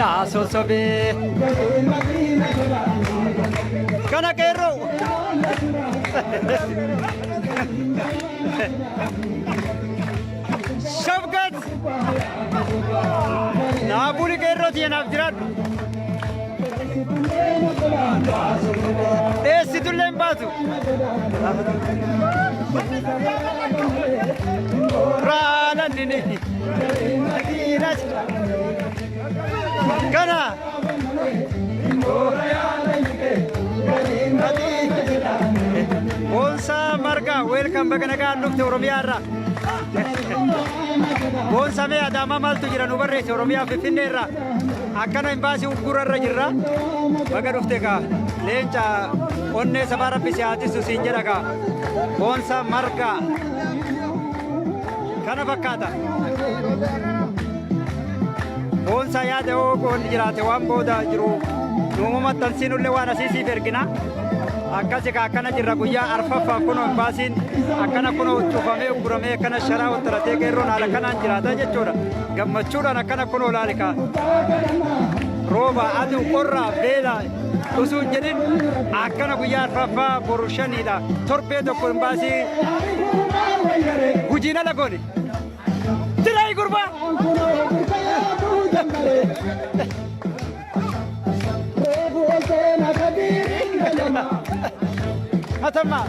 Naa sossobee. Kana qeerroo. Shabkat. Naa buli qeerroo tiyya naaf jiraadhu. Dheessitullee hin baatu. Raalanni. Kana. Boonsaa Margaa weelkan baga nagaan dhufte Oromiyaa irraa. Boonsaa mee Adaamaa maaltu jira nu barreessi Oromiyaa Finfinnee irraa. Akkana imbaasii uggura irra jirra. Baga dhufte kaa leenca onnee sabaa rabbi si haa tisu siin jedha kaa. Boonsaa Margaa. Kana fakkaata. Boonsaa yaada yoo goonni jiraate waan booda jiru nuuma maxxansiinullee waan asii siif ergina. Akkasi kaa akkana jirra guyyaa arfaffaaf kunoo imbaasiin akkana kunoo cufamee ugguramee akkana sharaa wattaratee qeerroon haala kanaan jiraata jechuudha. Gammachuudhaan akkana kunoo laali kaa. Rooba, aduu, qorra, beela osoo hin jedhin akkana guyyaa arfaffaa boru shaniidha. Torbee tokko imbaasii hojiin ala goone. Tilaay gurbaa! Matammaa.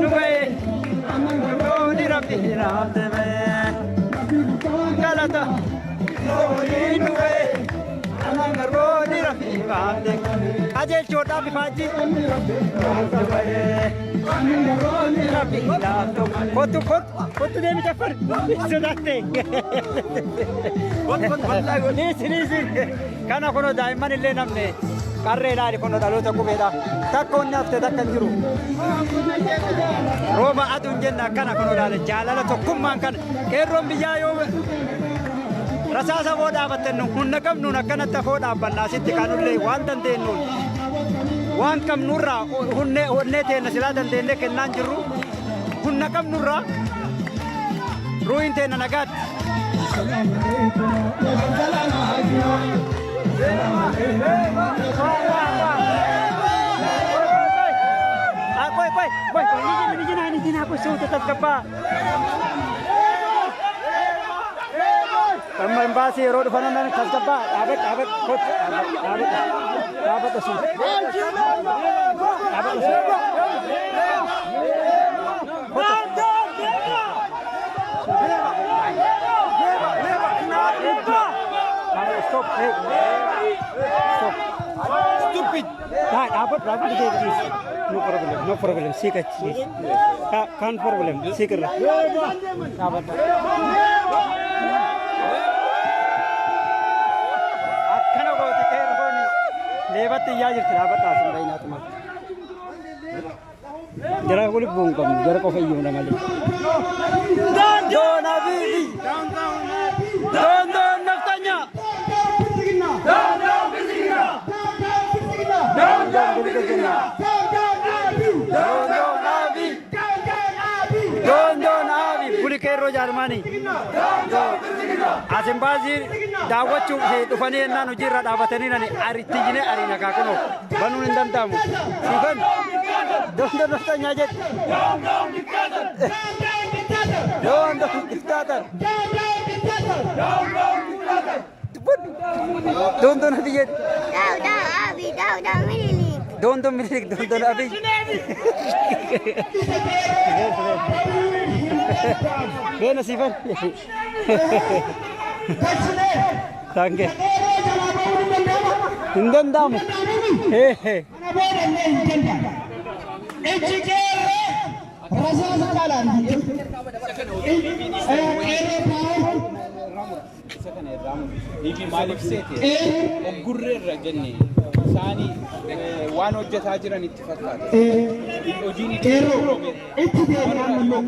Nu ga'e. Gooni rabbi hiraamte ba'e. Galata. Nu ga'e. Gooni rabbi hiraamte. Qajeelchoodhaa bifaajii. Kottu kottu kottu deemi taffar. Sodaatte. Niisi niisi. Kana kunoo daa'imman illee namne qarree ilaali kunoo dhaloota qubeedha. Takka wanni hafte takka hin jiru. Rooba aduun jenna akkana kunoo ilaali jaalala tokkummaan kana qeerroon biyyaa yoo rasaasa afoo dhaabatten nu humna qabnuun akkanatti afoo dhaabbanna asitti kanullee waan dandeenyuun waan qabnurraa hunnee onnee teenna silaa dandeenyee kennaan jirru humna qabnurraa ruuhin teenna nagaatti. Qoy qoy qoy qoy ni jina ni jina suuta tasgabbaa. Amma imbaasii yeroo dhufan nan tasgabbaa dhaabadha dhaabadha kottu dhaabadha dhaabadha suuta dhaabadha suuta. Stop. Hey. Stop. Stupid. Dhaabadhu dhaabadhu deebiis. No problem. No problem. Siika please. Kan problem. Siikirra. Dhaabadhu. Akkana gooti qeerroon leebatti iyyaa jirti dhaabadhaa sun baay'inaatuma. Jara walitti bu'uu hin qabnu. Jara qofa iyyuu malee. Doon Abiy! Doon doon naftanya! Doon doon bilxiginnaa! Doon doon Abiy! Doon doon Abiy! Buli qeerroo jaarmaanii. As imbaasii daawwachuuf dhufanii ennaan hojiirra dhaabatanii nani arittiyinee ariina kaa kunoo banuun hin danda'amu. Siifan doon doon naftanyaa jedhu. Doon doon diktaatar. Doon doon Abiy jedhu. Down, down, Abi, down, down, Minilik. Doon doon Minilik doon doon Abiy. Beena siifan. Thank you. Hin danda'amu. Hee hee. Ijji qeerroo rasaasa caalaan qeerroo taa'u Isa kana irraa mul'isu. Maaliif seete? Oggurree irra jenne isaanii waan hojjetaa jiran itti fakkaata. Hojiin itti qeerroo itti deebi'aa ammallee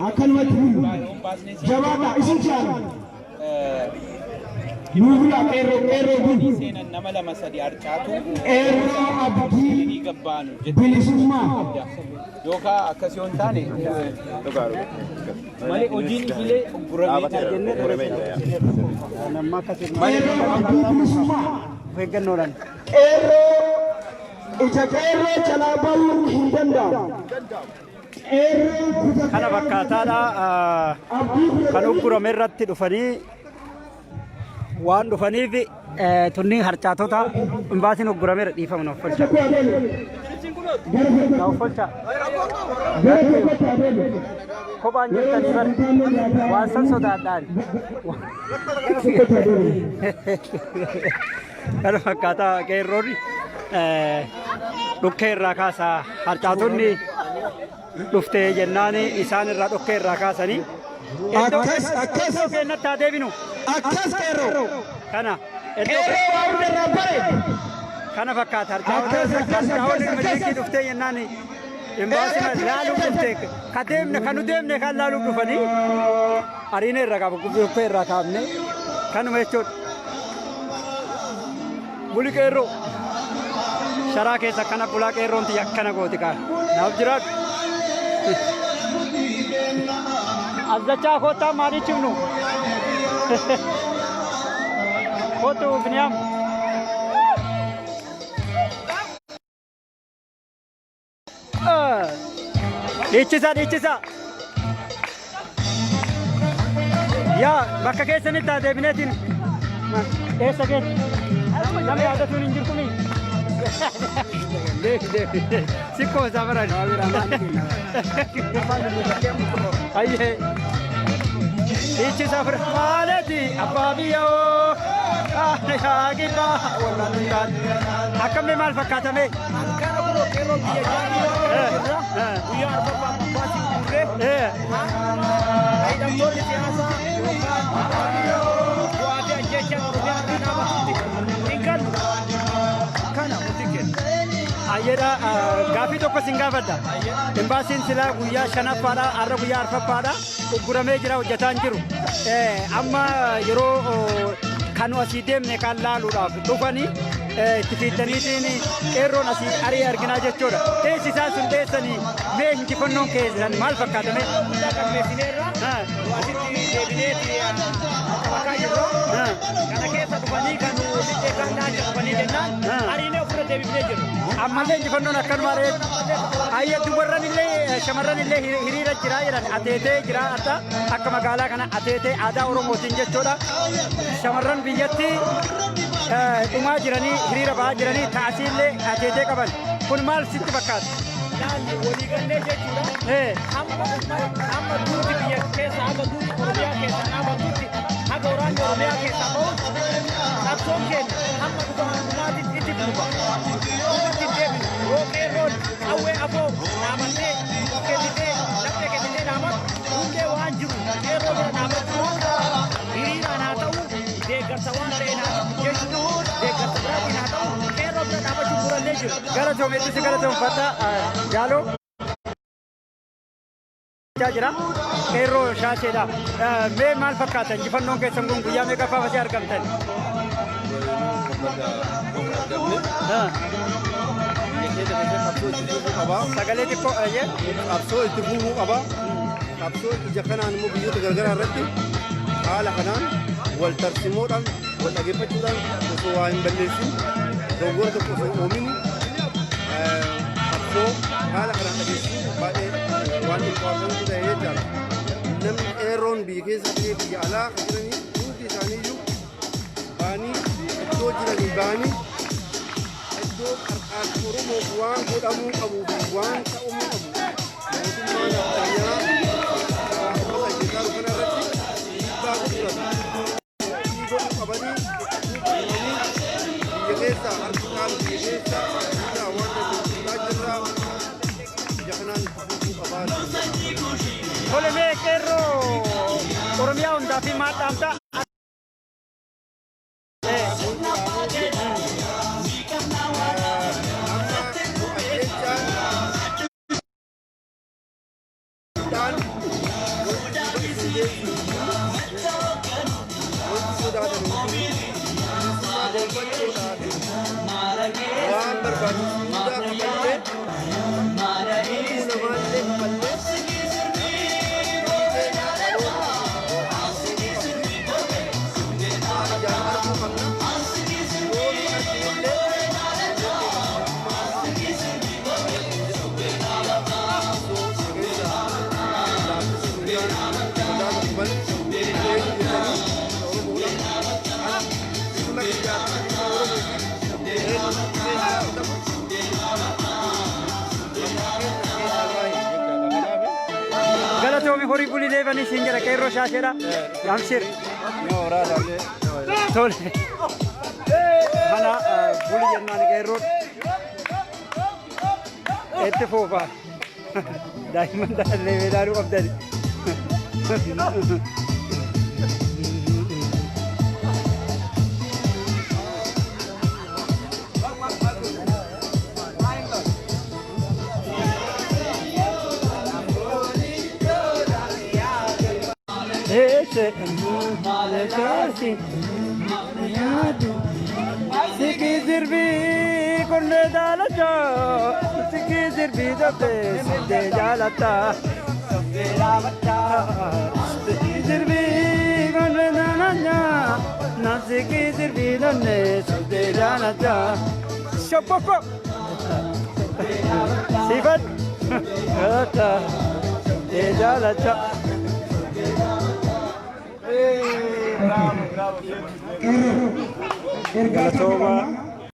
akkanumatti bullu jabaadhaa isin jaalladha. Nuu bulaa qeerroo, qeerroo bulu. Seenan nama lama sadi harcaatu Qeerroo abdii ni gabbaanu bilisummaa. Yookaan akkas yoo hin taane malee hojiin idilee ugguramee. Namma akkasii Qeerroo abdii bilisummaa. Of eeggannoodhaan. Qeerroo ija qeerroo jalaa bahuun hin danda'amu. Qeerroo kuta Kana fakkaataadha abdii kan uggurame irratti dhufanii waan dhufaniif tunni harcaatota imbaasiin uggurameera dhiifama nuuf folcha. Nuuf folcha. Gara tokkotti adeemu. Kophaan jirtanii bar waan san sodaadhaan. Tokkotti adeemu. Kana fakkaataa qeerroon dhukkee irraa kaasaa harcaatonni dhuftee jennaan isaan irraa dhukkee irraa kaasanii. Akkas, akkas. Iddoo keenyatti haa deebinu. Akkas qeerroo. Kana iddoo Qeerroo waa hunda irraa bare. Kana fakkaata Akkas, akkas, harcaatonni akkas, akkas. Minilikii dhuftee jennaan imbaasii laaluuf dhufte ka deemne ka nu deemne kan laaluuf dhufanii ariina irraa qabu dhukkee irraa kaafne kanuma jechuudha. Buli qeerroo sharaa keessa akkana bulaa qeerroon tiyya akkana gooti kaa naaf jiraadhu. As dachaa koottaa maalii cimnu kootu Biniyaam. Dhiichisa dhiichisa. Yaa bakka keessanitti haa deebineetiin. Eessa keessa? Nama yaadatuun hin jirtu mi? Deebi deebi. Sikkoo isaa baran. Ayyee. Dhiichisa fira maaleeti abbaa biyya oo. Yaa gibbaa wallaan. Akkamii maal fakkaatame? Akkana kunoo qeerroo biyya jaalala guyyaa arfaffaa baasii gurree hidhamtoonni siyaasaa yookaan du'aa fi ajjechaan Oromiyaa irraa dhaabatutti hin gallu. Kana murtiin kenna. Ayyeedha, gaaffii tokko sin gaafadha. Imbaasiin silaa guyyaa shanaffaadha, har'a guyyaa arfaffaadha. Ugguramee jira, hojjetaa hin jiru. Amma yeroo kan asii deemne kan laaluudhaaf dhufanii itti fiiddaniitiin qeerroon asii arii arginaa jechuudha. Teessi isaan sun teessanii mee injifannoon keessan maal fakkaatame? Guddaa galmeessineerra asitti deebineeti qabataa jirru. Kana keessa dhufanii kan lixxee kan dhaacha dhufanii jennaan ariinee ofirra deebifnee jirru. Ammallee injifannoon akkanuma ree. Ayya, dubarran illee shamarran illee hiriira jira jedhan, ateetee jira adda akka magaalaa kana ateetee aadaa Oromootiin jechuudha. Shamarran biyyatti dhumaa jiranii hiriira ba'aa jiranii taasii illee ateetee qaban. Kun maal sitti fakkaata? Laalli waliigallee jechuudha. Amma amma duuti biyya keessa haga duuti Oromiyaa keessa dhaabatutti, haga waraanni Oromiyaa keessa bahutti qabsoon keenya hamma dhumaatitti itti fufa. Duubatti hin deebinu. Yoo qeerroon qawwee afoo dhaabattee of kennitee laphee kennitee dhaabattu hundee waan jiru qeerroo bira dhaabachuu hiriiraan haa ta'u, deeggarsa waan ta'een haa ta'u jechuudha, deeggarsa biraatiin haa ta'u, qeerroo bira dhaabachuu murannee jiru. Galatoom, hedduu si galatoomfadha jaaloo. Jira qeerroo shaasheedha. Mee maal fakkaata injifannoon keessan kun guyyaa meeqaffaaf asii argamtan? Sagalee xiqqoo ayyee. Qabsoo itti fufuu qaba. Qabsoo ija kanaan immoo biyyoota garagaraa irratti haala kanaan wal tarsimoodhaan wal dhaggeeffachuudhaan osoo waa hin balleessin, dogoggora tokko osoo hin uumin qabsoo haala kanaan dhageessisuun baay'ee waan ulfaatu ta'e jechaadha. Namni qeerroon biyya keessa ta'ee biyya alaa kan jiranii hundi isaaniiyyuu ba'anii iddoo jiranii ba'anii iddoo qarqaarsa Oromoof waan godhamuu qabuu fi waan ta'uu qabu mootummaan addunyaa uummata ajjeesaa jiru kana irratti dhiibbaa godhuudhaan godhuu qabanii itti biyya keessaa harki caalu biyya keessaa irraa waan danda'u jirra ija kanaan itti fufuu qabaa. Tole, mee qeerroo Oromiyaa hundaa fi maal dhaamta? Amma ajjechaan dhaan wanti sodaatan hin jiru. Galatoomi, horii bulii deebanii siin jedha qeerroo shaasheedha. Amshir. Tole. Kana buli jennaan qeerroon. Itti fuufa. Daa'imman taallee ilaaluu qabdani. Ese kaasi yaadu Siki sirbi konne daalacha Siki sirbi dabbe sidde jaalata Siki sirbi konne daalacha Na siki sirbi donne sidde jaalata Shopoko Sifat Jaalata Jaalata. Ergaa Galatooma.